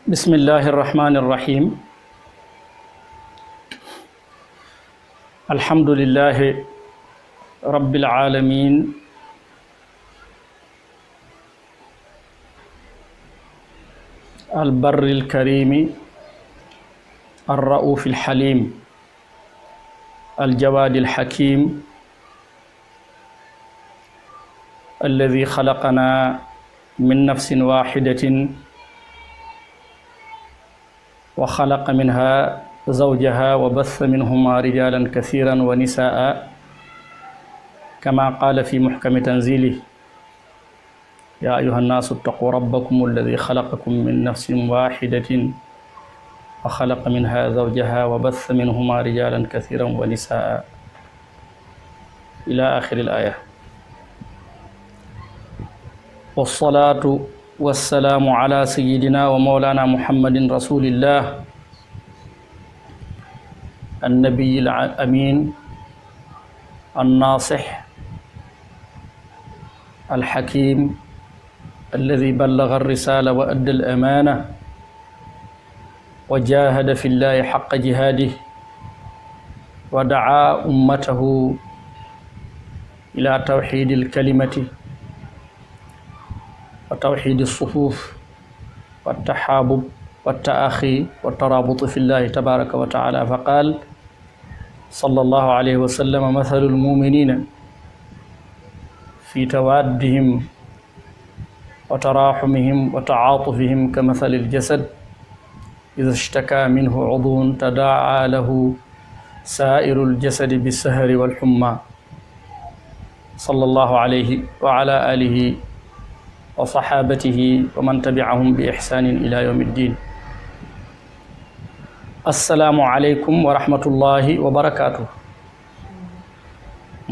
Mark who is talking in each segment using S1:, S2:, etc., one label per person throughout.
S1: بسم الله الرحمن الرحيم الحمد لله رب العالمين البر الكريم الرؤوف الحليم الجواد الحكيم الذي خلقنا من نفس واحدة وخلق منها زوجها وبث منهما رجالا كثيرا ونساء كما قال في محكم تنزيله يا أيها الناس اتقوا ربكم الذي خلقكم من نفس واحدة وخلق منها زوجها وبث منهما رجالا كثيرا ونساء إلى آخر الآية. والصلاة والسلام على سيدنا ومولانا محمد رسول الله النبي الأمين الناصح الحكيم الذي بلغ الرسالة وأدى الأمانة وجاهد في الله حق جهاده ودعا أمته إلى توحيد الكلمة وتوحيد الصفوف والتحابب والتآخي والترابط في الله تبارك وتعالى فقال صلى الله عليه وسلم مثل المؤمنين في توادهم وتراحمهم وتعاطفهم كمثل الجسد إذا اشتكى منه عضو تداعى له سائر الجسد بالسهر والحمى صلى الله عليه وعلى آله وصحابته ومن تبعهم بإحسان إلى يوم الدين. السلام عليكم ورحمة الله وبركاته.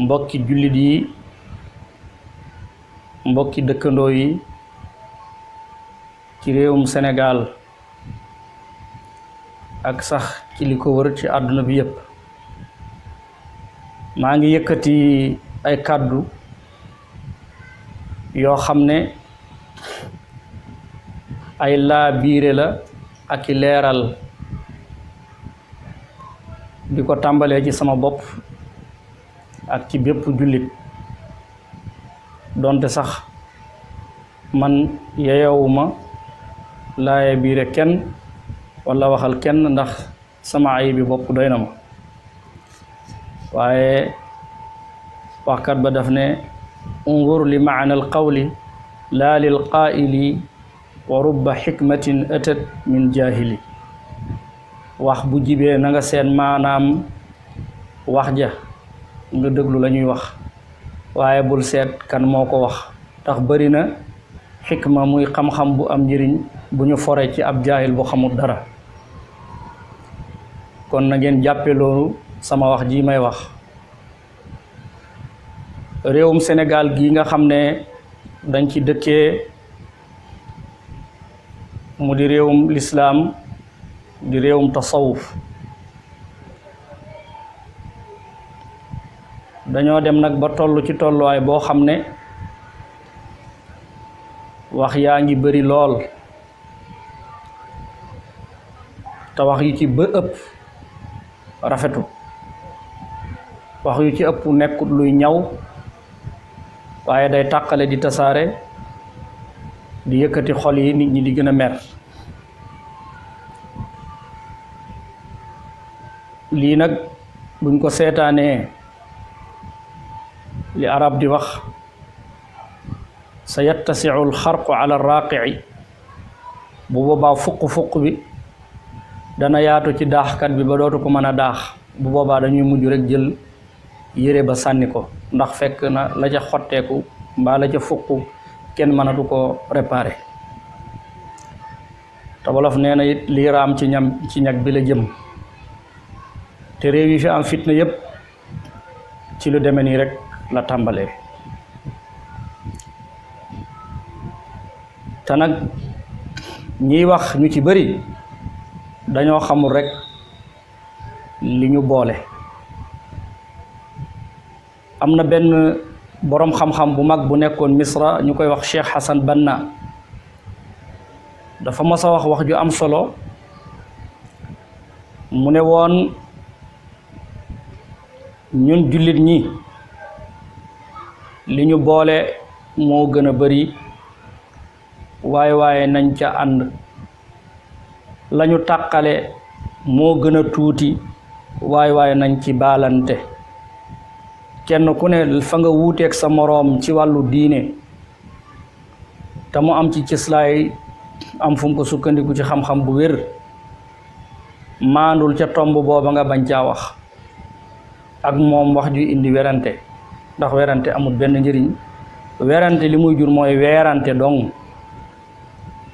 S1: mbokki jullit yi mbokki dëkkandoo yi ci réewum Sénégal ak sax ci li ko wër ci àdduna bi yépp maa ngi yëkkati ay kàddu yoo xam ne ay laa biire la ak i leeral di ko tàmbalee ci sama bopp ak ci bépp jullit donte sax man yeyowuma laaye biire kenn walla waxal kenn ndax sama ay bi bopp doy na ma waaye waxkat ba daf ne unzur li maana al qawli laa lil qaa'ili wa rubba xikmatin atat min jaahili wax bu jibee na nga seen maanaam wax ja nga déglu la ñuy wax waaye bul seet kan moo ko wax tax bari na xikma muy xam-xam bu am njëriñ bu ñu fore ci ab jaahil bu xamul dara kon na ngeen jàppe loolu sama wax ji may wax réewum Sénégal gi nga xam ne dañ ci dëkkee mu di réewum lislaam di réewum tasawuf dañoo dem nag ba toll ci tolluwaay boo xam ne wax yaa ngi bari lool te wax yu ci ba ëpp rafetu wax yu ci ëpp nekkut luy ñaw waaye day tàqale di tasaare di yëkkati xol yi nit ñi di gën a mer lii nag buñ ko seetaanee li arab di wax sa yattasiu alxarqu ala raaqici bu boobaa fuq bi dana yaatu ci daaxkat bi ba dootu ko mën a daax bu boobaa dañuy mujj rek jël yére ba sànni ko ndax fekk na la ca xotteeku mbaa la ca fuq kenn mënatu ko réparer te wolof nee na it lii raam ci ñag bi la jëm te réew yi fi am fitna yépp ci lu deme nii rek la tàmbalee te nag ñiy wax ñu ci bari dañoo xamul rek li ñu boole am na benn boroom xam-xam bu mag bu nekkoon Misra ñu koy wax Cheikh Hassan Banna dafa mos a wax ju am solo mu ne woon ñun jullit ñi li ñu boole moo gën a bari waaye nañ ca ànd lañu tàqale moo gën a tuuti waaye nañ ci baalante kenn ku ne fa nga wuuteeg sa moroom ci wàllu diine te mu am ci cëslaay am fu mu ko sukkandiku ci xam-xam bu wér maandul ca tomb booba nga bañ caa wax ak moom wax ju indi werante ndax werante amul benn njëriñ werante li muy jur mooy weerante dong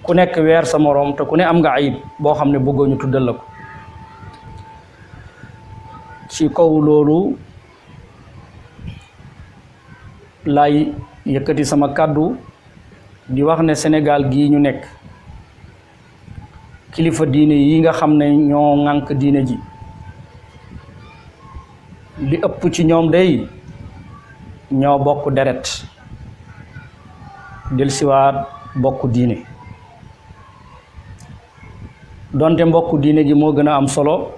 S1: ku nekk weer sa moroom te ku ne am nga ayib boo xam ne bëggoo ñu tuddal la ko ci kaw loolu lay yëkkati sama kàddu di wax ne Sénégal gii ñu nekk kilifa diine yi nga xam ne ñoo ŋànk diine ji li ëpp ci ñoom day ñoo bokk deret delsiwaat bokk diine donte mbokk diine gi moo gën a am solo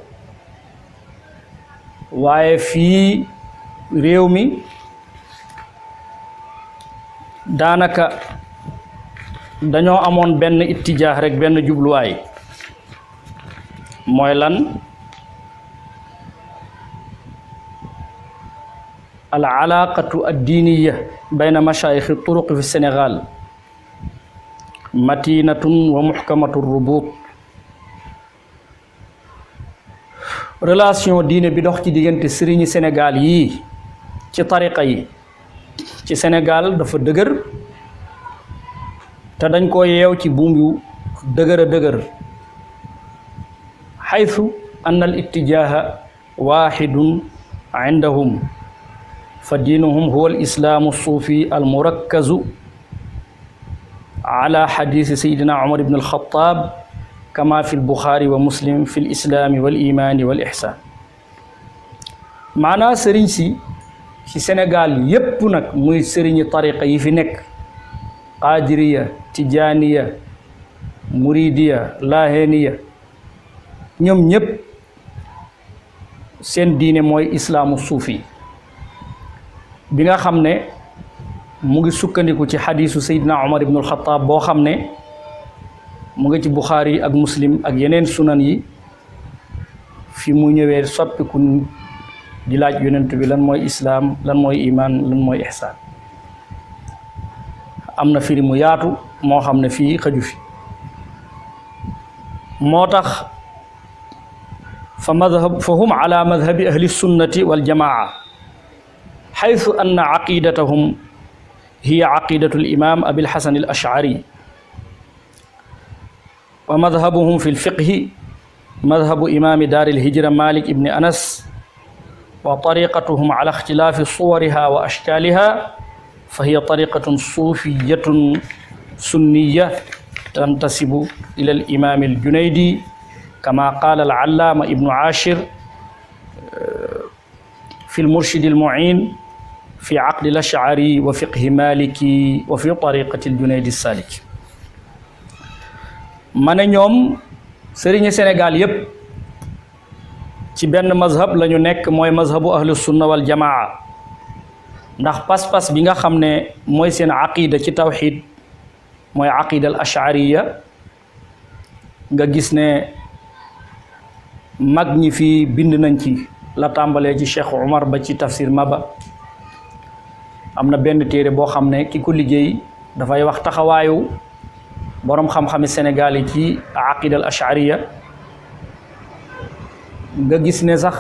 S1: waaye fii réew mi daanaka dañoo amoon benn ittijaax rek benn jubluwaay mooy lan al alaaqatu addiiniya bayna mashaayixi turuq fi Sénégal matinatun wa muhkamatu rubut relation diine bi dox ci diggante sëriñi Sénégal yii ci tariqa yi ci Sénégal dafa dëgër te dañ ko yeew ci buum yu dëgër a dëgër xaytu anna al ittijaaha waaxidun indahum fa diinuhum huwa al islaamu suufi al murakkazu ala xadiisi sayidina Umar ibn al-Xattaab kama fi al-Buxaari wa Muslim fi al-islaami wal imaani wal ixsaan maanaa sëriñ si ci Sénégal yépp nag muy sëriñi tariqa yi fi nekk qaadiriya tijaaniya muridiya laaheniya ñoom ñépp seen diine mooy islaamu suufi bi nga xam ne mu ngi sukkandiku ci xadiisu Seydina Umar ibn al-Xattaab boo xam ne mu ngi ci Buxaari ak Muslim ak yeneen sunan yi fi mu ñëwee soppiku di laaj yonent bi lan mooy islaam lan mooy imaan lan mooy ihsaan am na firi mu yaatu moo xam ne fii xaju fi moo tax fa hum ala madhabi ahli sunnati wal jamaa xaytu anna aqidatahum hiya aqidatu al imam abil hasan al ash'ari wa madhabuhum fi al fiqhi madhabu imami dar al hijra malik ibn anas wa tariqatuhum ala ixtilaafi suwariha wa ashkaaliha fa hiya tariqatun suufiyatun sunniya tantasibu ila al imaam al junaydi kama qaala al allaama ibnu aashir fi al murshid al muin fi aqdi al ash'ari wa fiqhi maliki wa fi tariqati al junaydi salik ma ne ñoom sëriñi Sénégal yépp ci benn mazhab la ñu nekk mooy mazhabu ahlu sunna wal jamaa ndax pas-pas bi nga xam ne mooy seen aqida ci tawxid mooy aqida al ashariya nga gis ne mag ñi fii bind nañ ci la tàmbalee ci Cheikh Umar ba ci tafsir Maba am na benn téere boo xam ne ki ko liggéey dafay wax taxawaayu boroom xam-xami Sénégal yi ci aqida al ashariya nga gis ne sax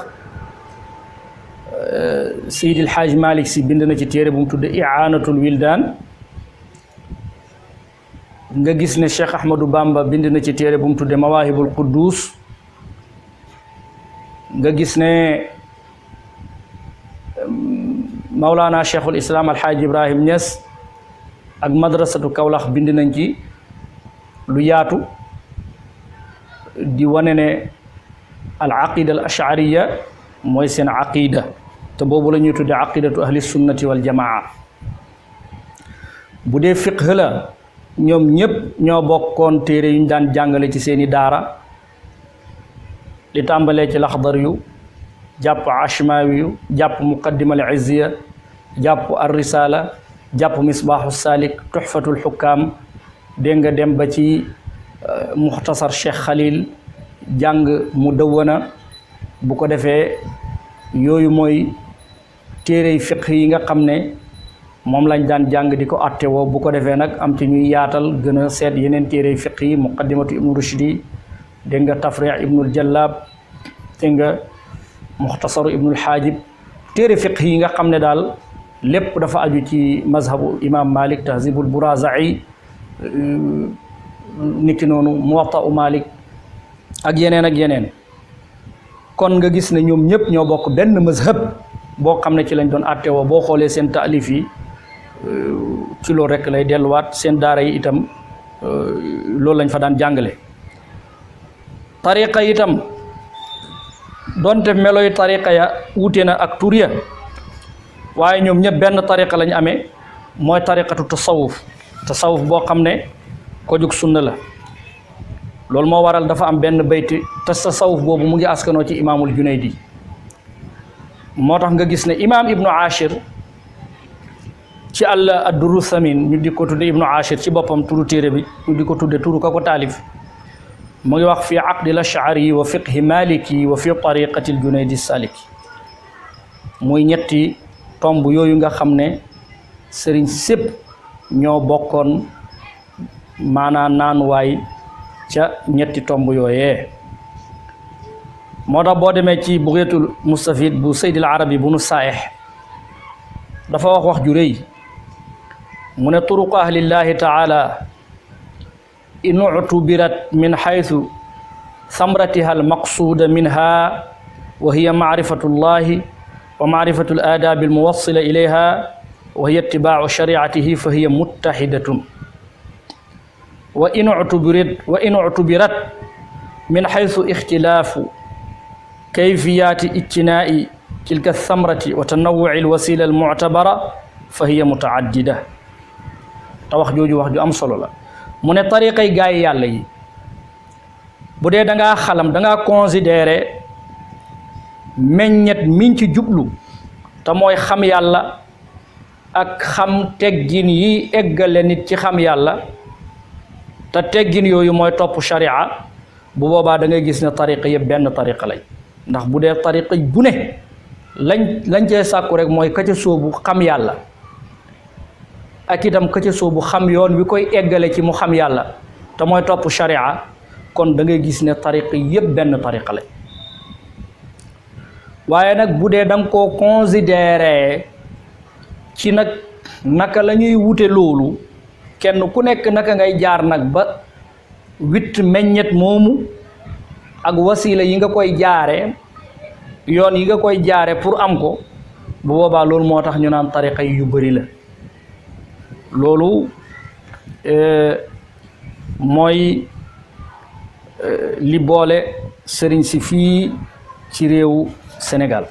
S1: Seydi El Hadj Malick Sy bind na ci téere bu mu tudde I'aanatul Wildaan nga gis ne Cheikh Ahmadou Bamba bind na ci téere bu mu tudde Mawaahibul Quddus nga gis ne Mawlana Cheikhul Islam Alhaaj Ibrahim Niass ak madrasatu Kawlax bind nañ ci lu yaatu di wane ne al aqida al ashariya mooy seen aqida te boobu la ñuy tudde aqidatu ahli sunnati wal jamaa bu dee fiqh la ñoom ñépp ñoo bokkoon téere yu ñu daan jàngale ci seeni daara li tàmbalee ci laxdar yu jàpp ashmawi yu jàpp muqaddimal izziya jàpp ar-risala jàpp misbaaxu salik tuxfatul xukkaam dégg nga dem ba ci muxtasar cheikh xalil jàng mu dawwana bu ko defee yooyu mooy téerey fiq yi nga xam ne moom lañ daan jàng di ko atte woo bu ko defee nag am ci ñuy yaatal gën a seet yeneen téerey fiq yi muqaddimatu ibnu rushdi dégg nga tafriix ibnul jallaab dégg nga muxtasaru ibnul xaajib téere fiq yi nga xam ne daal lépp dafa aju ci mazhabu imam malik tahzibul burazai niki noonu muwatta u malik ak yeneen kon nga gis ne ñoom ñëpp ñoo bokk benn mazhab boo xam ne ci lañ doon atte woo boo xoolee seen taalif yi ci loolu rek lay delluwaat seen daara yi itam loolu lañ fa daan jàngale tariqa itam donte meloy tariqa ya wuute na ak tur ya waaye ñoom ñëpp benn tariqa lañ amee mooy tariqatu tasawuf boo xam ne ko jug sunna la loolu moo waral dafa am benn bayti te tasawuf boobu mu ngi askanoo ci imaamul junaydi moo tax nga gis ne imaam ibnu ashir ci àll adduru samin ñu di ko tudde ibnu ashir ci boppam turu téere bi ñu di ko tudde turu ka ko taalif mu ngi wax fi aqdi l ashari wa fiqhi maliki wa fi tariqati l junaydi saliki muy ñetti tomb yooyu nga xam ne sëriñ sépp ñoo bokkoon maanaa naanuwaay ca ñetti tomb yooyee moo tax boo demee ci bugeetul mustafid bu saydil arabi bu nu saayex dafa wax ju rëy mu ne turuqu ahlillahi taala in utubirat min xaytu samratiha almaqsuuda minha wa hiya maarifatu llahi wa maarifatu aladaabi almuwassila ilayha wa hiya ittibaacu shariatihi fa hiya muttaxidatun wa in utubirat min xaytu ixtilaafu kayfiyaati ijtinaa'i tilka samrati wa tanawwuci alwasila almuctabara fa hiya mutaaddida te wax jooju wax ju am solo la mu ne tariqay gaay yàlla yi bu dee da ngaa xalam da ngaa considéré meññet miñ ci jublu te mooy xam yàlla ak xam teggin yi eggale nit ci xam yàlla te teggin yooyu mooy topp sharia bu boobaa da ngay gis ne tariqa yëpp benn tariqa lañ ndax bu dee tariqa bu ne lañ cee sàkku rek mooy ka ca soobu xam yàlla ak itam ka ca soobu xam yoon wi koy eggale ci mu xam yàlla te mooy topp sharia kon da ngay gis ne tariqa yëpp benn tariqa lañ waaye nag bu dee da nga koo considéré ci nag naka la ñuy wute loolu kenn ku nekk naka ngay jaar nag ba witt meññet moomu ak wasila yi nga koy jaare yoon yi nga koy jaare pour am ko bu boobaa loolu moo tax ñu naan tariqa yu bari la loolu mooy li boole sëriñ si fii ci réewu Sénégal